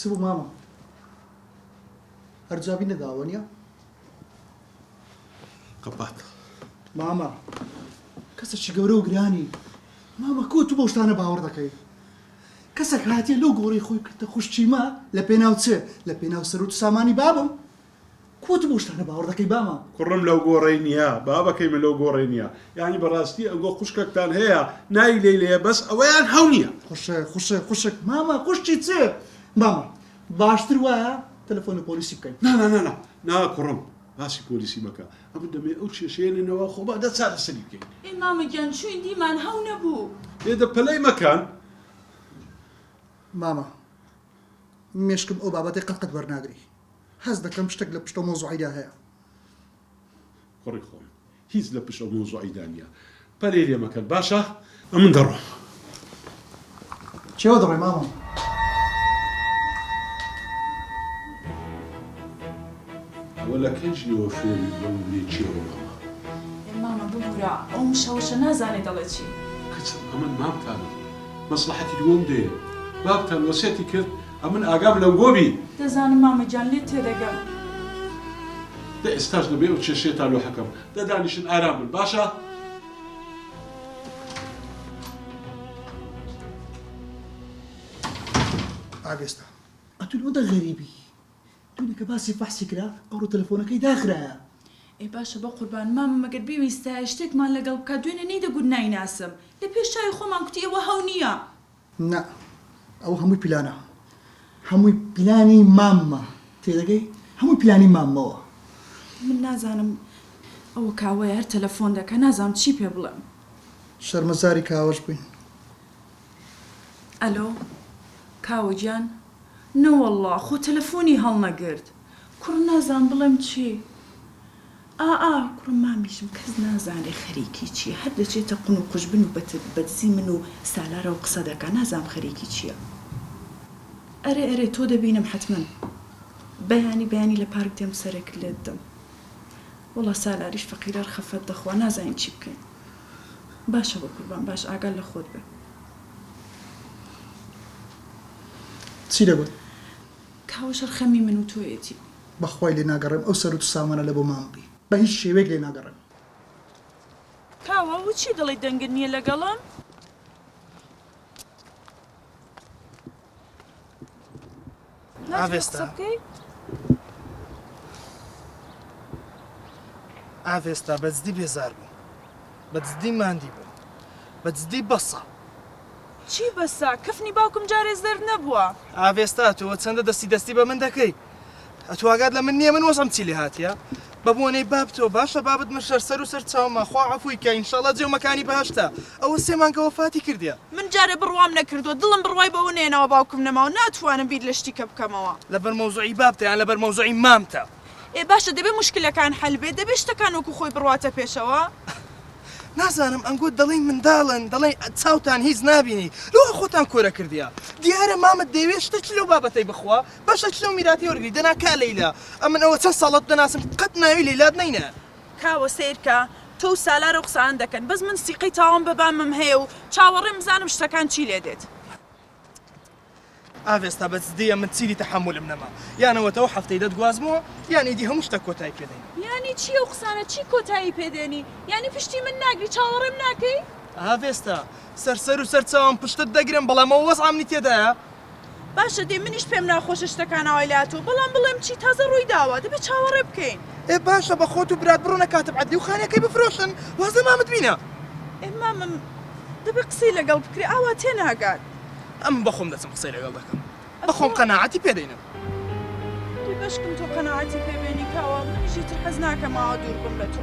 چ بوو مامە؟ هەر جوابی نەداوە نیە؟ قەپات. مامە کەسەکی گەورە و گرانی مامە کۆ تو بەو شتانە باوەڕ دەکەی؟ کەسەک هاتیە لەو گۆڕەی خۆی کردتە خوشکی مە لە پێناو چ؟ لە پێناو سەروت و سامانی بابم کۆ تو بەو شتانە باوەڕ دەکەی بامە؟ کوڕم لەو گۆڕەی نیە بابەکەی من لەو گۆڕەی نیە یانی بەڕاستی ئەنگۆ خوشکەکتان هەیە ناوی لەیلەیە بەس ئەوەیان هەو نیە. خوشک خوشک خوشک مامە خوشکی چ؟ مامە باشتر وایە تەلەفۆن لە پۆلیسی بکەین. نا نا نا نا نا کوڕم باسی پۆلیسی مەکە ئەمن دەمەوێ ئەو کێشەیە نەنەوە خۆ با دە چارەسەری بکەین. ئێ مامە گیان چوین دیمان هەو نەبوو. ئێ دە پەلەی مەکەن. مامە مێشکم ئەو بابەتەی قەت قەت وەرناگری هەست دەکەم شتێک لە پشت ئەو مەوزوعەیدا هەیە. کوڕی خۆم هیچ لە پشت ئەو مەوزوعەیدا نیە پەلەی لێ مەکەن باشە ئەمن دەڕۆم. چێوە دەڕۆی مامە؟ ئەوە لە کەی ژنەوە فێری بەم بلێی چێوە مامە؟ ئێ مامە ببورە ئەو مشەوەشە نازانێ دەڵێ چی. کچم ئەمن مامتانم مەسڵەحەتی دووەم دێ بابتان وەسێتی کرد ئەمن ئاگام لەنگۆ بی. دەزانم مامە گیان لێت تێدەگەم. دە ئێستاش دەبێ ئەو کێشەیەتان لۆ حەکەم. دە دانیشن ئارام بن باشە. ئاڤێستا ئەتوو لەوەندە غەریبی دوێنێ کە باسی فەحسی کرا ئەوڕۆ تەلەفۆنەکەی داخرایە. ئێ باشە بەقوربان مامە مەگەر بیویستایە شتێکمان لەگەڵ بکا دوێنێ نەیدەگوت نایناسم لە پێش چاوی خۆمان کوتی ئەوە هەو نییە. نا ئەوە هەمووی پیلانە هەمووی پیلانی ماممە تێدەگەی هەمووی پیلانی ماممەوە. من نازانم ئەوە کاوەیە هەر تەلەفۆن دەکا نازانم چی پێ بڵێم. شەرمەزاری کاوەش بووین. ئەلۆ کاوە گیان نەوەڵڵا خۆ تەلەفۆنی هەڵنەگرت کوڕ نازانم بڵێم چی. ئا ئا کوڕم مامیشم کەس نازانێ خەریکی چیە هەر دەچێتە قون و قوژبن و بەدزی من و سالارەوە قسە دەکا نازانم خەریکی چیە ئەرێ ئەرێ تۆ دەبینم حەتمەن بەیانی بەیانی لە پارک دێم سەرێکت لێ دەدەم وەڵا سالاریش فەقیرە خەفەت دەخوا نازانین چی بکەین باشە بەقوربان باش ئاگات لە خۆت بێ. چی دەگوت؟ کاوەش هەر خەمی من و تۆیەتی. بەخوای لێ ناگەڕێم ئەو سەروت و سامانە لە بۆ مام بی بە هیچ شێوەیەک لێ ناگەڕێم. کاوە و چی دەڵێی دەنگت نیە لەگەڵم؟ ناتەوێ ئاڤێستا قسە بکەی؟ ئاڤێستا بەجدی بێزار بووم بەجدی ماندی بووم بەجدی بەسە. چی بەسە؟ کفنی باوکم جارێ زەرد نەبووە. ئاڤێستا تۆ چەندە دەستی دەستی بە من دەکەی؟ ئەتوو ئاگات لە من نییە من وەزعم چی لێ هاتیە؟ بە بۆنەی بابتەوە باشە بابت من شەر سەر و سەر چاومە خوا عەفووی کا ئینشاڵا جێ و مەکانی بەهەشتە ئەوە سێ مانگە وەفاتی کردیە. من جارێ بڕوام نەکردووە دڵم بڕوای بەوە نەیەناوە باوکم نەماوە ناتوانم بیر لە شتی کە بکەمەوە. لەبەر مەوزوعی بابتە یان لەبەر مەوزوعی مامتە؟ ئێ باشە دەبێ موشکلەکان حەل بێ دەبێ شتەکان وەکو خۆی بڕواتە پێشەوە. نازانم ئەنگۆ دەڵێی منداڵن دەڵێی چاوتان هیچ نابینی لۆ خۆتان کۆرە کردیە دیارە مامت دەیەوێ شتەکی لەو بابەتەی بخوا بەشەکی لەو میراتەی وەرگری دەنا کا لەیلا ئەمن ئەوە چەند ساڵە دەناسم قەت ناوی لەیلات نەینایە. کاوە سەیرکە تۆ و سالار ئەو قسانە دەکەن بەس من سیقەی تەواوم بە بامم هەیە و چاوەڕێم بزانم شتەکان چی لێ دێت. ئاڤێستا بە جدییە من چیدی تەحەمولم نەما یان ئەوەتا ئەو هەفتەی دەتگوازمەوە یان ئیدی هەموو شتەک کۆتای پێ دێنین. یانی چی ئەو قسانە چی کۆتایی پێ دێنی یانی پشتی من ناگری چاوەڕێم ناکەی؟ ئاڤێستا، سەر سەر و سەر چاوم پشتت دەگرم بەڵام ئەوە وەزعە منی تێدایە. باشە دەی منیش پێم ناخۆشە شتەکان ئاوای لاتووە بەڵام بڵێم چی تازە ڕووی داوە دەبێ چاوەڕێ بکەین. ئێ باشە بە خۆت و برات بڕۆنە کاتب عەدلی و خانیەکەی بفرۆشن واز لە مامت بینە. ئێ مامم دەبێ قسەی لەگەڵ بکرێ ئاوا تێناگات. ئەمن بەخۆم دەچم قسەی لەگەڵ دەکەم بەخۆم قەناعەتی پێ دەینم. دوی بەشکم تۆ قەناعەتی پێ بێنی کاوە منیش ئیتر حەز ناکەم ئاوا دوور بم لە تۆ.